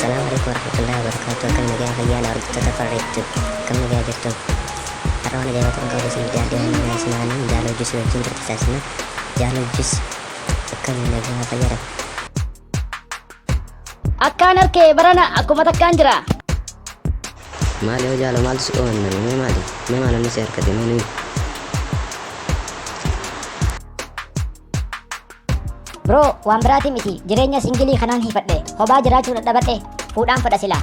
Assalaamu alaikum warahmatullahi wabarakatuh. Akkam nagaa fayyaa hordoftoota farreettu, akkam nagaa jirtu? Har'a waan ajaa'ibaa tokko qabu isiniif dhiyaadhe. Ismaanii Jaaloo Jis wajjin turte taasisna. Jaaloo Jis, akkam nagaa fayyaadha? Akkaan harkee barana akkuma takkaan jira. Maali yoo Jaaloo, maaltu si qo'anname? Mee maali? Mee maal namni si harkate? Mee nuyi Bro, waan biraatii miti, jireenya single kanaan hiifadhe, hobaa jiraachuu dadhabadhe, fuudhaan fedha silaa.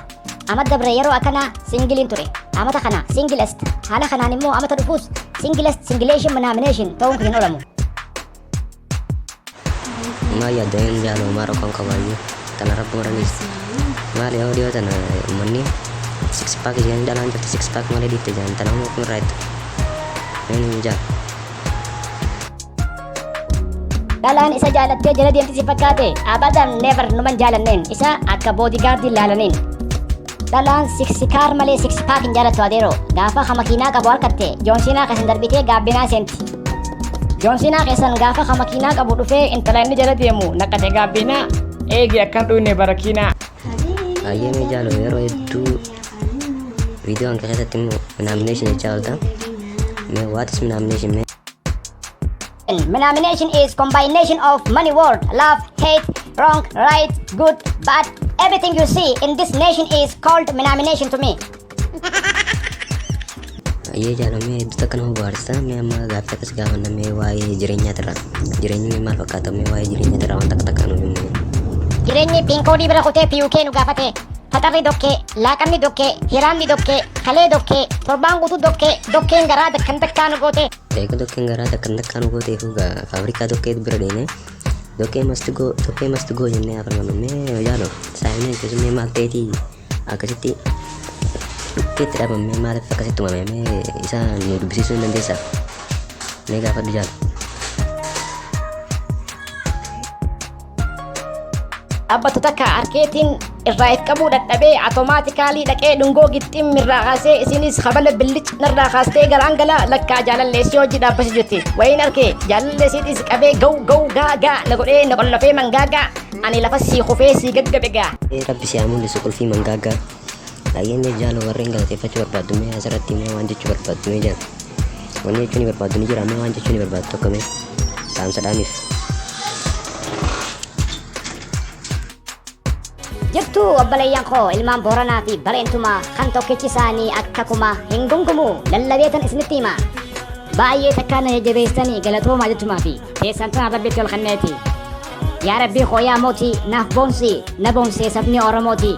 Amata dabre yeroo akkanaa singleiin ture. Amata kana singlest, haala kanaan immoo amata dhufuus singlest singleation minaamination ta'uun hin oolamu. Maal yaaddeen Jaaloo? Maa rakkoon qabaayyuu tana rabbi muraniis. Maali yoo dhiyoo tana uummanni six pack jedhanii, dhalaan jirti six pack malee dhiifte jedhan, tana humna kun irraa jettu? Mee nuyi jaal. Dhalaan isa jaalattee jala deemti si fakkaate? Abadan, never, numan jaalanneen isa akka bodyguardii laalaniin. Dhalaan six car malee six pack hin jaalattu adeero. Gaafa ha makiinaa qabu harkatte, joonsiinaa keessan darbitee gaabbinaa seenti. Joonsiinaa keessan gaafa ha makiinaa qabu dhufee intala inni jala deemu naqate gaabbinaa. Eegi akkan dhuyne barakiinaa. Ayyee, mee Jaaloo, yeroo hedduu viidiyoo hanka keessatti immoo minaamination jechaa oolta. Mee what is minaamination mee? Minaamination is combination of many word: love, hate, wrong, right, good, bad. Everything you see in this nation is called minaamination to me. Ayyee Jaaloo, mee hedduu takka nama bohaarsa. Mee amma gaaffii akkas gaafanna, mee waa'ee jireenyaatirra. Jireenyi mee maal fakkaata? Mee waa'ee jireenyaatirra waan takka takka nuuf himne. Jireenyi PIN code bira kutee PUK nu gaafate. Faxarri dokkee, laaqanni dokkee, hiraanni dokkee, kalee dokkee, torbaan guutuu dokkee, dokkeen garaa dakkan takkaa nu goote. Eega dokkeen garaa takkan takkaa nu gooteef egaa faabrikaa dokkee bira deemee "Dokkee must go, dokkee must go" jennee afurmannu. Mee Jaaloo, saayinii jechuun mee maal ta'eetii akkasitti dhukkeetti dhabame? Maaliif akkasitti uumame? Mee isa nu dubbisiisuu hin dandeessaa? Mee gaafadhu, Jaalo. Dhaabbatu takka harkeetiin irraa if qabuu dadhabee, automatically dhaqee dhungoo gixxim irraa kaasee, isinis kabala billic narraa kaastee garaan gala lakkaa jaalalleessii hojii dhaabbasi jirti. Wayiin harkee jaalalleessiitis qabee gaw gaw gaa gaa na godhee na qollofee mangaagaa, ani lafa sii kufee sii gaggabe gaa. Rabbi si haa mul'isu qulfii mangaaggaa. Baay'een mee Jaaloo, warreen galateeffachuu barbaaddu, mee asirratti mee waan jechuu barbaaddu mee jaal. Wanni jechuu ni barbaaddu ni jira? Mee waan jechuu ni barbaaddu tokko mee dhaamsa dhaamiif. Jirtuu obboleeyyan koo, ilmaan Booranaa fi Bareentumaa, kan tokkichi isaanii akka kuma hin gungumu lallabeetan isinitti hima. Baay'ee takkaa na jajjabeessanii galatoomaa jechumaa fi teessan tana Rabbitti ol kenneeti. Yaa Rabbii koo, yaa mootii, naaf boonsi, na boonsee sabni Oromooti.